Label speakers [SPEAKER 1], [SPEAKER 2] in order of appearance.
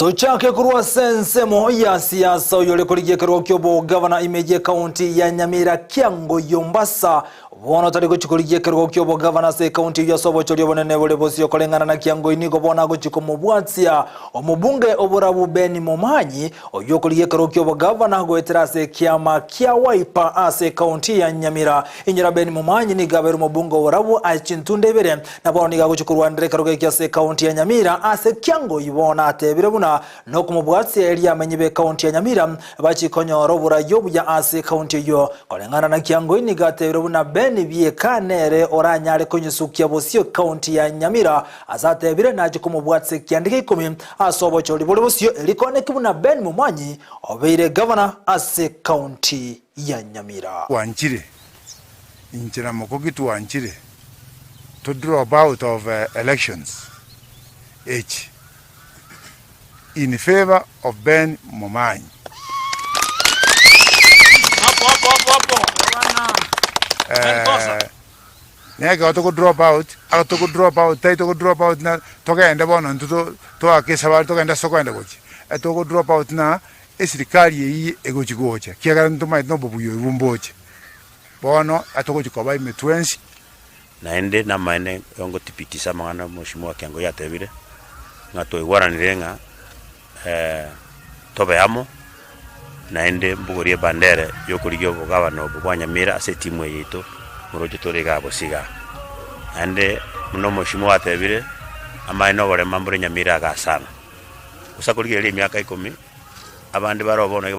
[SPEAKER 1] Tochake korwa ase ensemo ya siasa oyore korigia ekerogo ki'obogavana ime y'ekaunti ya Nyamira Kiangoi Ombasa bono tari gochia korigia ekerogo ki'obogavana ase ekaunti eyio ase obochori obonene bore bosio koreng'ana na Kiangoi nigo bono agochia komobwatia omobunge oborabu Ben Momanyi oyio okorigia ekerogo ki'obogavana goetera ase ekiama kia Wiper ase ekaunti ya Nyamira. Inyora Ben Momanyi nigo abeire omobunge oborabu aye chintunde ibere Na bono nigo agochia korwanera ekerogo ekio ase ekaunti ya Nyamira ase Kiangoi bono atebire buna nokomobwatia erio amenyi b'ekaunti ya Nyamira bachie konyora oborai obuya ase ekaunti eyio. Koreng'ana na Kiangoi nigo atebire buna Ben bieka nere oranyare konyusukia bosio ekaunti ya Nyamira ase atebire nachie komobwatia ekianda gia ikomi ase obochori bore bosio erio koneki buna Ben Momanyi obeire gavana ase ekaunti ya Nyamira.
[SPEAKER 2] Twanchire, inche na mokoki twanchire to drop out of elections echi in favour of Ben Momanyi. Nekero togo drop out, aro togo drop out tari togo drop out na togende bono intwe to toake esabari togende ase tokogenda gochia, etogo drop out na esirikari eyio egochi gocha, ekiagera ntomanyete na obobuya obwo mboche. Bono atogochia koba ime twensi.
[SPEAKER 3] Naende namaene ngotibitisa amang'ana Mweshimiwa Kiangoi atebire, ng'a twaigwananire ng'a tobe amo, naende mbogorie ebandera yokorigia obogabana obo bwa Nyamira ase etimu eye yaito moroche tore igaa bosio igaa. Naende buna omweshimiwa atebire, amaene oborema mbore Nyamira igaa sana. Gose akorigereria emiaka ikomi, abande bare bono iga.